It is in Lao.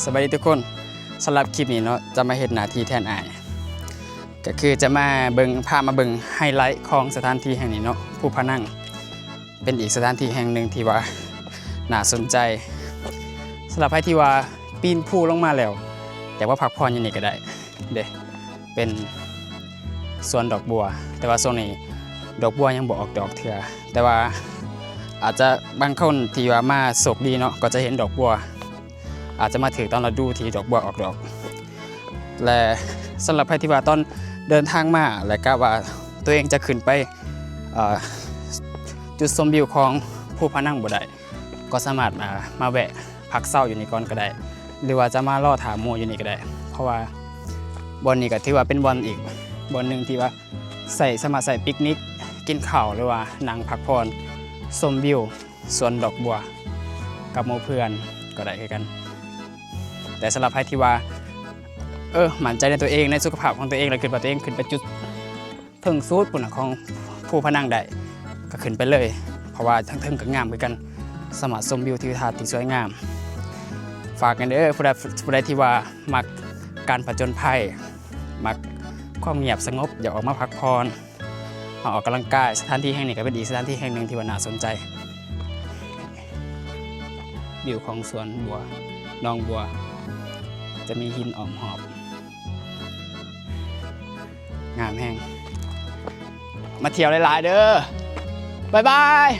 ສະບາຍດີທຸກຄົນ, ສຳລັບຄລິບນີ້ເນາະ ຈະມາເຮັດໜ້າທີ່ແທນອ້າຍ ກໍຄືຈະມາເບິ່ງ ພາມາເບິ່ງໄຮໄລຂອງສະຖານທີ່ແຫ່ງນີ້ເນາະ ພູພະນັງ ເປັນອີກສະຖານທີ່ແຫ່ງໜຶ່ງທີ່ວ່າໜ້າສົນໃຈ. ສຳລັບໃຜທີ່ວ່າປີນພູລົງມາແລ້ວ ຢາກມາພັກຜ່ອນຢູ່ນີ້ກໍໄດ້ເດ້. ເປັນສວນດອກບົວ, ແຕ່ວ່າຊ່ວງນີ້ດອກບົວຍັງບໍ່ອອກດອກເທື່ອ, ແຕ່ວ່າອາດຈະບາງຄົນທີ່ວ່າມາໂຊກດີເນາະ ກໍຈະເຫັນດອກບົວ, ອາດຈະມາຖືກຕອນລະດູທີ່ດອກບົວອອກດອກ. ແລະ ສຳລັບໃຜທີ່ວ່າຕອນເດີນທາງມາ ແລະ ກະວ່າຕົວເອງຈະຂຶ້ນໄປ ເອີ ຈຸດຊົມວິວຂອງພູພະນັງບໍ່ໄດ້ ກໍສາມາດ ອ່າ ມາແວະພັກເຊົາຢູ່ນີ້ກ່ອນກໍໄດ້ ຫຼືວ່າຈະມາລໍຖ້າໝູ່ຢູ່ນີ້ກໍໄດ້, ເພາະວ່າບ່ອນນີ້ກໍຖືວ່າເປັນບ່ອນອີກບ່ອນໜຶ່ງທີ່ວ່າໃຊ້ ສາມາດໃຊ້ປິກນິກ ກິນເຂົ້າ ຫຼືວ່ານັ່ງພັກຜ່ອນຊົມວິວສວນດອກບົວກັບໝູ່ເພື່ອນກໍໄດ້ຄືກັນ. ແຕ່ສຳລັບໃຜທີ່ວ່າ ເອີ ໝັ້ນໃຈໃນຕົວເອງ ໃນສຸຂະພາບຂອງຕົວເອງ ແລະ ຄິດວ່າຕົວເອງຂຶ້ນໄປຈຸດ ເທິງສຸດພຸ້ນນະຂອງພູພະນັງໄດ້ ກໍຂຶ້ນໄປເລີຍ, ເພາະວ່າທາງເທິງກໍງາມຄືກັນ, ສາມາດຊົມວິວທິວທັດທີ່ສວຍງາມ. ຝາກກັນເດີ ຜູ້ໃດ ຜູ້ໃດທີ່ວ່າມັກການຜະຈົນໄພ ມັກຄວາມງຽບສະຫງົບ ຢາກອອກມາພັກຜ່ອນ ມາອອກກຳລັງກາຍ, ສະຖານທີ່ແຫ່ງນີ້ກໍເປັນອີກສະຖານທີ່ແຫ່ງໜຶ່ງທີ່ວ່າໜ້າສົນໃຈ. ວິວຂອງສວນບົວ ໜອງບົວ ຈະມີຫີນອ້ອມຮອບ ງາມແຮງ. ມາທ່ຽວຫຼາຍໆເດີ. ບາຍບາຍ.